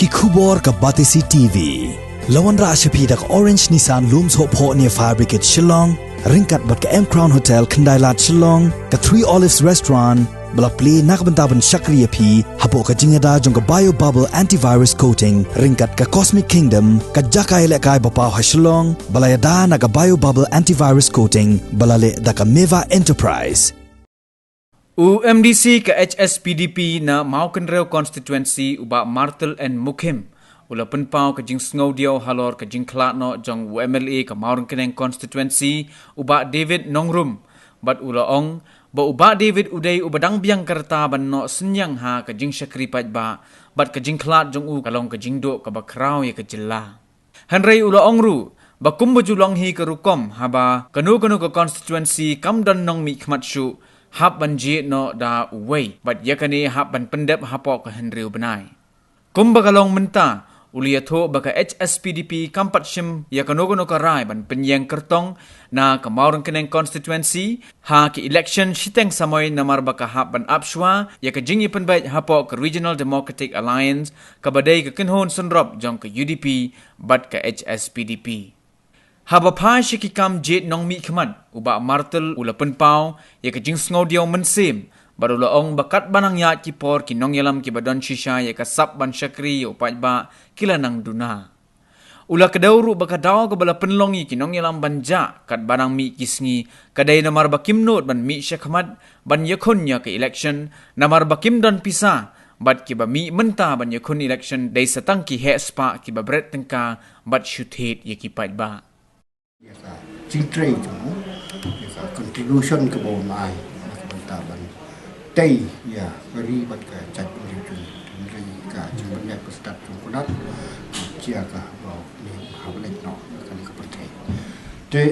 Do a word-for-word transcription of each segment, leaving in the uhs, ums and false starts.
Ki khubor ka Batesi T V. La wanrah sha phi da ka Orange Nissan Lum Sohphoh near Fire Brigade Shillong, ryngkat bad ka M Crown Hotel Khyndailad Shillong, ka Three Olives Restaurant, ba la plie na ka bynta ban shakri ïa phi hapoh ka jingïada jong ka Bio Bubble Antivirus Coating, ryngkat ka Cosmic Kingdom, ka jaka ïalehkai ba paw ha Shillong, ba la ïada na ka Bio Bubble Antivirus Coating, ba la leh da ka Meva Enterprise. U M D C ka H S P D P na Mawkynrew Constituency, u Bah Martel N Mukhim, u la pynpaw ka jingsngewdiaw halor ka jingkhlad noh jong u M L A ka Mawryngkneng Constituency, u Bah David Nongrum, bad u la ong ba u Bah David u dei uba dang biang ka rta ban noh synñiang ha ka jingshakri paidbah, bad ka jingkhlad jong u ka long ka jingduh kaba khraw ïa ka jylla. Hynrei u la ong ruh ba kumba ju long hi ka rukom, haba kano kano ka constituency kam don nongmihkhmat shuh, hap ban jied noh da uwei, bad ïa kane hap ban pyndep hapoh ka hynriew bnai. Kumba ka long mynta, u la ïathuh ba ka H S P D P kam pat shim ïa kano kano ka rai ban pynïeng kyrtong na ka Mawryngkneng Constituency ha ki election shiteng samoi, namar ba ka hap ban ap shuwa ïa ka jingïapynbeit hapoh ka Regional Democratic Alliance, kaba dei ka kynhun synrop jong ka U D P bad ka H S P D P. Haba phai sha ki kam jied nongmihkhmat, u Bah Martel u la pynpaw ïa ka jingsngewdiaw mynsiem, bad u la ong ba katba nang ïaid ki por, ki nongïalam kiba don shisha ïa ka sap ban shakri ïa u paidbah ki la nang duna. U la kdew ruh ba ka daw kaba la pynlong ïa ki nongïalam ban jah katba nang mih ki sngi, ka dei namar ba kim nud ban mih shakhmat ban ïakhun ïa ka election, namar ba kim don pisa, bad kiba mih mynta ban ïakhun election dei sa tang ki heh spah kiba bret tyngka bad shu thied ïa ki paidbah. Ïa ka jingtrei jong u, ïa ka contribution kaba u ai na ka bynta ban tei ïa ka ri bad ka jaitbynriew jong ngi. Hynrei ka jingpynlong ka stad jong u Kurnat, jia kaba u ne u hap leit noh na kane ka pyrthei. Te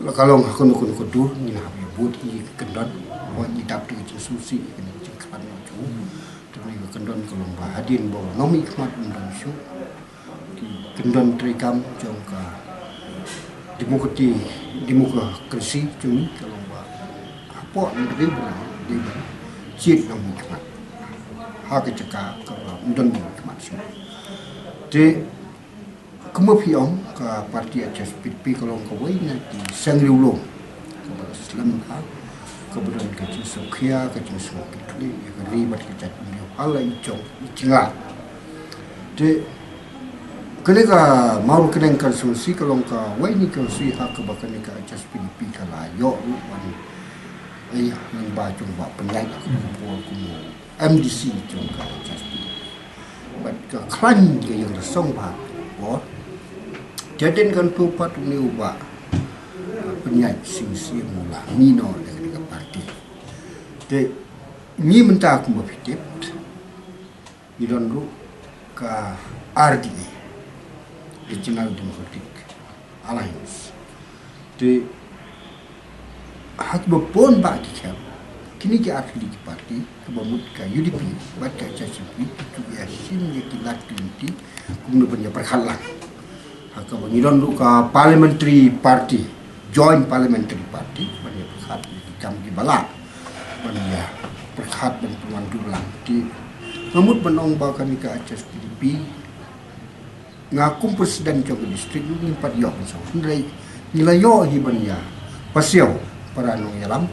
la ka long ha kano kano ka dur, ngi la hap ïa bud ïa ka kyndon, wat ngi dap da ka jingsngewsih ïa kane ka jingkhlad noh jong u. Te kane ka kyndon ka long ba hadien ba u nongmihkhmat um don shuh, ki kyndon treikam jong ka demokrati, demokrasi jong ngi ka long ba hapoh hynriew bnai dei ban jied nongmihkhmat ha ka jaka kaba ym don nongmihkhmat shuh. Te kumba phi ong, ka parti H S P D P ka long kawei na ki seng riewlum kaba la slem bha, kaba don ka jingsngewkhia, ka jingsngewkhia ïa ka ri bad ka jaitbynriew ha la i jong i jylla. Te kane ka Mawryngkneng constituency ka long kawei na ki constituency ha kaba kane ka H S P D P ka la ïoh ruh ban, eh, lyngba jong u Bah Pynïaid, ka por kum u M D C jong ka H S P D P. Bad ka khlaiñ ka ïeng rasong bha por. Te hadien kata pat une u Bah Pynïaid Sing Syiem u la mih noh na kane ka parti. Te ngi mynta kumba phi tip, ngi don ruh ka R D A, Regional Democratic Alliance. Te ha kaba bun bah ki khep, kine ki artylli ki parti, kaba mut ka U D P bad ka H S P D P, ki ju ïashim ïa ki lad ki lynti kumno ban ïa pyrkhat lang. Ha kaba ngi don ruh ka parliamentary party, joint parliamentary party, ban ïa pyrkhat ïa ki kam kiba lah ban ïa pyrkhat ban pynwandur lang. Te nga mut ban ong ba kane ka H S P D P, nga kum president jong ka district ruh ngim pat ïoh ban sngewthuh, hynrei ngi la ïoh hi ban ïa pasiaw para nongïalam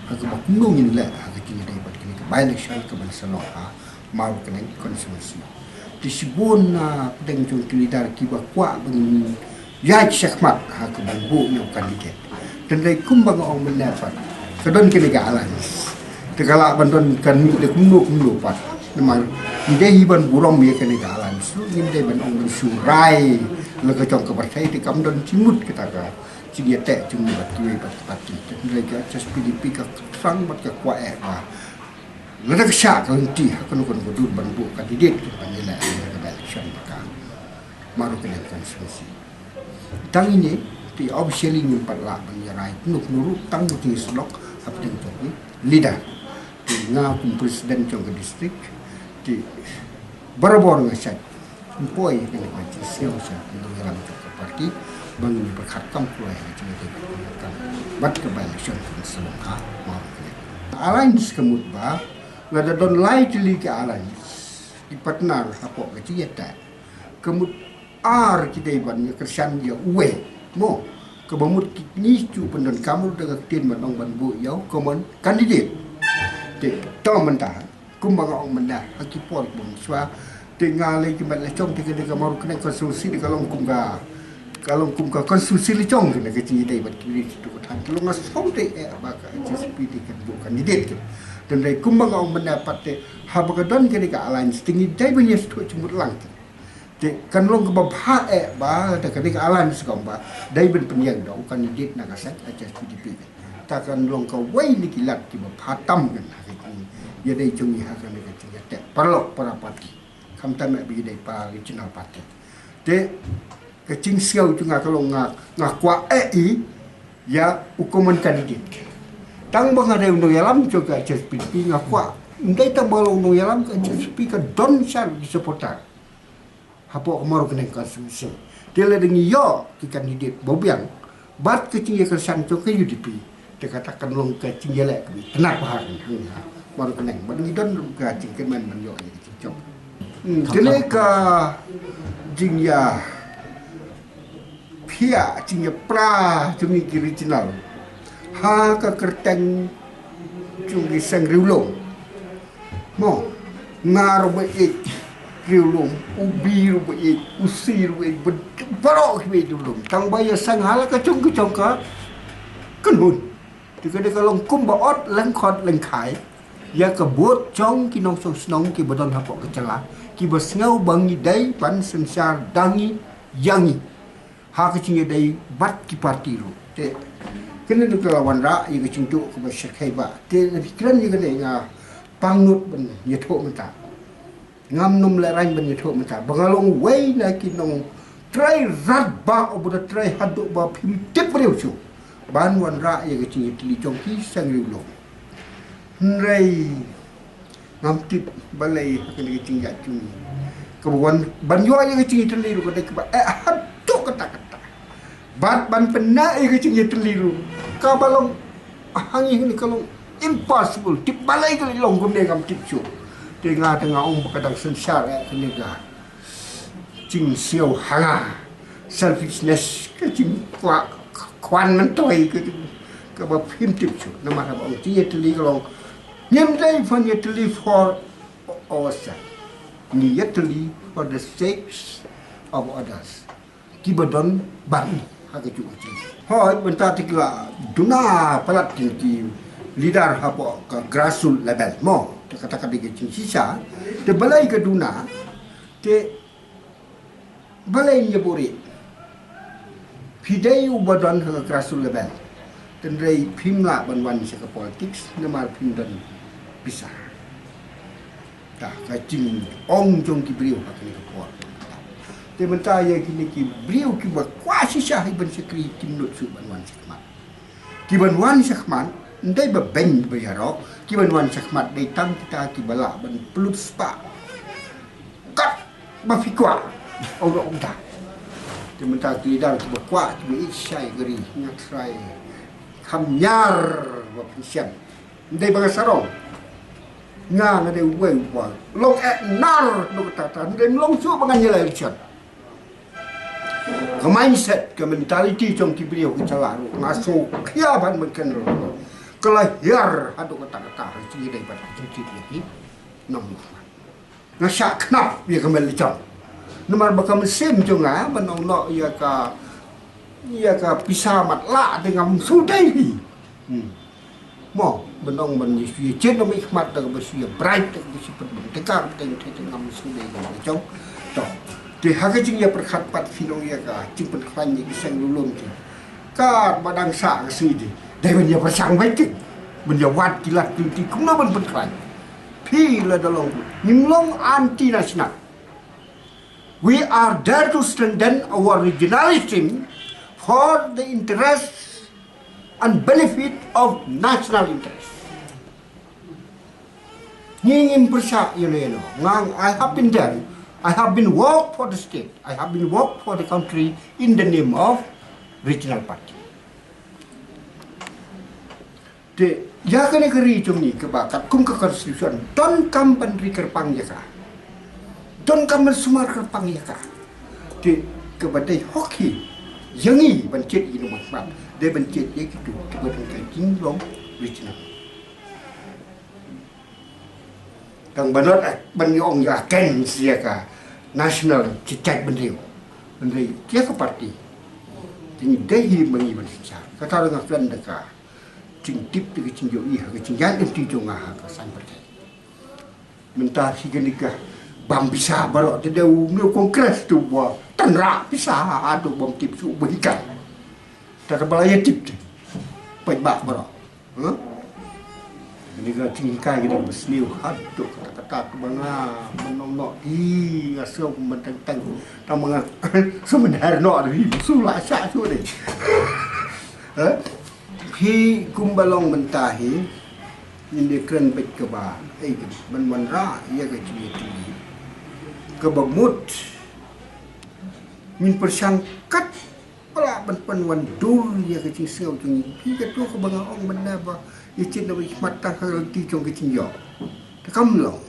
ha kaba kumno ngin leh ha ka jingïadei bad kane ka by-election kaba la sah noh ha Mawryngkneng constituency. Te shibun na pdeng jong ki leader kiba kwah ba ngin ïaid shakhmat ha kaban buh ïa u candidate. Hynrei kumba nga ong mynne pat, ka don kane ka alliance. Te ka lah ban don kan mih da kumno kumno pat. Namar ngi dei hi ban burom ïa kane ka alliance ruh, ngim dei ban ong ban shu rai la ka jong ka pyrthei, te kam don jingmut kata ka jingïateh jingmut bad kiwei pat ki parti. Te hynrei ka H S P D P ka thrang bad ka kwah eh ba lada ka shah ka lynti ha kano kano ka dur ban buh candidate ban ïaleh ha ka by-election ba ka Mawryngkneng constituency. Tang ine, te officially ngim pat lah ban ïa rai kumno kumno ruh, tang ba ki sdok hapdeng jong ki leader. Te nga kum president jong ka district, te barabor nga shait pynpoi ïa kane ka jingsngew sha ki nongïalam jong ka party ba ngin ïa pyrkhat kam kloi ha ka jingïadei bad ka by-election ka ban sa long ha Mawryngkneng. Alliance ka mut ba lada don lai tylli ki alliance, ki partner hapoh ka jingïateh. Ka mut ar ki dei ban ïa kyrshan ïa uwei. Mo, kaba mut ki ngi ju pyndonkam ruh da ka ktien ban ong ban buh ïa u common candidate. Te to mynta, kumba nga ong mynta ha ki por ki bym shuwa, te nga lei ki met la jong te ka dei ka Mawryngkneng constituency te ka long kum ka, ka long kum ka constituency la jong kane ka jingïadei bad ki ri ki tu ka than. Te long nga sngewthuh eh ba ka H S P P te kan buh candidate ka. Te hynrei kumba nga ong mynta pat te haba ka don kane ka alliance te ngi dei ban ïa sngewthuh jingmut lang te. Te kan long kaba bha eh ba da kane ka alliance kong ba dei ban pynïeng da u candidate na ka side H S P D P. Te kan long kawei na ki lad kiba bha tam kan ha ka jingïadei jong ngi ha kane ka jingïateh paralok para party. Khamtam eh ba ïadei para regional party. Te ka jingsngew jong nga ka long nga, nga kwah eh i ïa u common candidate. Tang ba nga dei u nongïalam jong ka H S P D P nga kwah. Ym dei tang ba long u nongïalam ka H S P P ka don shar ki supporter hapoh ka Mawryngkneng constituency. Te lada ngi ïoh ki candidate ba biang bad ka jingïakyrshan jong ka U D P, te kata kan long ka jingïaleh kaba itynnad bha ha Mawryngkneng. Bad ngi don ruh ka jingkyrmen ban ïoh ïa ka jingjop. Hmm, kane ka jingïa phiah jingïapra jong ngi ki regional ha ka kyrteng jong ki seng riewlum. Mo, nga ruh ba ïeit riewlum, u B ruh ba ïeit, u C ruh ba ïeit, ba baroh kiba ïeit riewlum. Tang ba ïa seng ha la ka jong ka jong ka kynhun. Te ka dei ka long kumba ot lyngkhot lyngkhai ïa ka vote jong ki nongshong shnong kiba don hapoh ka jylla, kiba sngew ba ngi dei ban synshar da ngi ïa ngi ha ka jingïadei bad ki party ruh. Te kane ruh ka la wanrah ïa ka jingduh kaba shyrkhei ba te na phi kren ïa kane nga pangnud ban ïathuh mynta. Ngam nym lehraiñ ban ïathuh mynta ba nga long uwei na ki nongtrei radbah uba da trei haduh ba phim tip briew shuh ban wanrah ïa ka jingïatylli jong ki seng riewlum. Hynrei ngam tip balei ha kane ka jingïaid jong ngi kaba wan ban ïoh ïa ka jingïatylli ruh ka dei kaba eh haduh katta katta. Bad ban pyneh ïa ka jingïatylli ruh kaba long ha ngi hangne ka long impossible. Tip balei ka long kumne ngam tip shuh. Te nga te nga ong ba ka dang synshar eh kane ka jingsngew ha nga, selfishness, ka jingkwah khwan myntoi ka jing, kaba phim tip shuh. Namar haba ong jingïatylli ka long ngim dei ban ïatylli for ourselves. Ngi ïatylli for the sakes of others. Kiba don ban ha ka jong ka jong. Hooid, mynta te ki la duna palat ki leader hapoh ka grassroots level mo. Te kata ka dei ka jingshisha. Te balei ka duna, te balei ngi buhrieh? Phi dei uba don ha ka grassroots level. Hynrei phim lah ban wan sha ka politics namar phim don pisa. Ta ka jingong jong ki briew ha kane ka por. Te mynta ïa kine ki briew kiba kwah shisha hi ban shakri kim nud shuh ban wan shakhmat. Ki ban wan shakhmat, ndei ba beiñ ba ïaroh, ki ban wan shakhmat dei tang kita kiba lah ban pynlut spah kat ba phi kwah. Ong ong ta. Te mynta ki leader kiba kwah kiba ïeit shai ka ri, nga trai kham ñiar ba pynshai. Ndei ba nga sarong. Nga nga dei uwei uba long eh nar dok tata, ndei long shuh ba ngan ïaleh election. Ka mindset, ka mentality jong ki briew ki jylla ruh nga shu khia ban ban kynroh. Ka la hiar haduh katta katta ha ki dei ban ki jingtip ïa ki nong. Nga shah khnap ïa ka met la jong. Namar ba ka mynsiem jong nga ban ong noh ïa ka, ïa ka pisa matlah te ngam shu dei hi. Hmm. Mo, ban ong ban ïa shu ïa jen ong i khmat da kaba shu ïa bright da kaba shu pynbang te ka te te ngam shu dei ngam jong. To. Te ha ka jingïapyrkhat pat phi nong ïa ka jingpynkhlaiñ ïa ki seng lulun te. Ka ba dang sah ka sngi te dei ban ïapyrshang beit te. Ban ïawad ki lad ki lynti kumno ban pynkhlaiñ. Phi la da long, ngim long anti national. We are there to strengthen our regionalism for the interests and benefit of national interest. Ngi ngim pyrshah ïano ïano. Nga, I have been there. I have been work for the state. I have been work for the country in the name of regional party. Te ïa kane ka ri jong ngi kaba katkum ka constitution donkam ban ri kyrpang ïa ka. Don ka mynsiem kyrpang ïa ka. Te kaba dei hok hi ïa ngi ban jied ïa ngi ban khmat, dei ban jied ïa kitu kiba don ka jinglong regional. Tang ba not ban ïa ong ïa ken sia ka national, jait bynriew, bynriew ïa ka party. Te ngi dei hi ma ngi ban synshar. Kata nga kren da ka jingtip, da ka jingïohi ha ka jingïaid lynti jong nga ha ka saiñ pyrthei. Mynta hi kane ka bam pisa baroh, te dei u New Congress tu ba tynrah pisa, ha tu bam tip shu ba hi ka. Tata ba la ïa tip te. Paidbah baroh. Huh? Kane ka jinghikai kane ba sniew, haduh kata kata ba nga ban ong noh, i nga sngew ban teng teng. Tang ba nga shu mynher noh ri, shu la shah shu dei. Huh? Hi kumba long mynta hi, ngin ïa kren beit kaba, eh, ban wanrah ïa ka jingïatylli kaba mut ngin pyrshang kat ba lah ban pynwandur ïa ka jingsngew jong ngi. Hi kato kaba nga ong mynne ba ïa jied na ba khmat tang ha ka lynti jong ka jingïoh. Te kam long.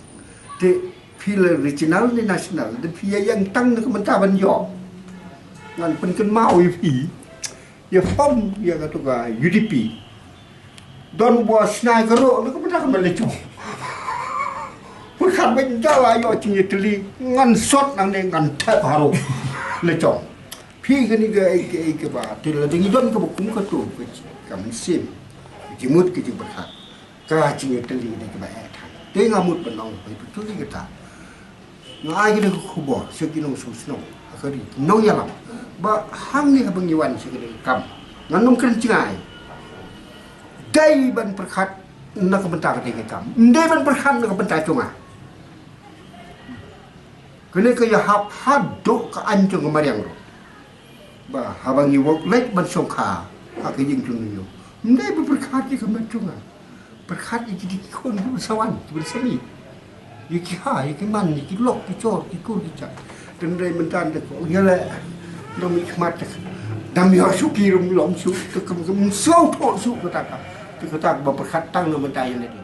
Te phi la regional ne national, te phi ïa ïeng tang na ka bynta ban ïoh. Ngan pynkynmaw ïa phi. Ïa form ïa kato ka U D P. Don ba shna ka ruh na ka bynta ka Malay Chong. Pyrkhat ba ïa la ïoh jingïatylli, ngan sot nangne ngan thep harum. Lachong. Phi kane ka, ka, ka ba te la dang don kaba kum kato ka, ka mynsiem. Ka jingmut, ka jingpyrkhat. Ka jingïatylli dei kaba eh than. Te nga mut ban ong ba ïa phi kata. Nga ai kane ka khubor sha ki nongshong shnong ha ka ri, nongïalam, ba hangne haba ngi wan sha kane ka kam, ngan ym kren jngai. Dei ban pyrkhat na ka bynta kane ka kam, ym dei ban pyrkhat na ka bynta jong nga. Kane ka ïahap haduh ka aiñ jong ka mariang ruh. Ba haba ngi wok leit ban shongkha ha ka ïing jong ngi, ym dei ba pyrkhat ïa ka met jong nga. Pyrkhat ïa ki dei ki khun kiba sa wan, kiba sa mih. Ïa ki ha, ïa ki man, ïa ki lok, ki jor, ki kur, ki jait. Te hynrei mynta da ko ïa leh, dang mih khmat, dang ïoh shuh ki rum long shuh, te kam kam shuh thoh shuh kata ka. Te kata ba pyrkhat tang na mynta ïa leh.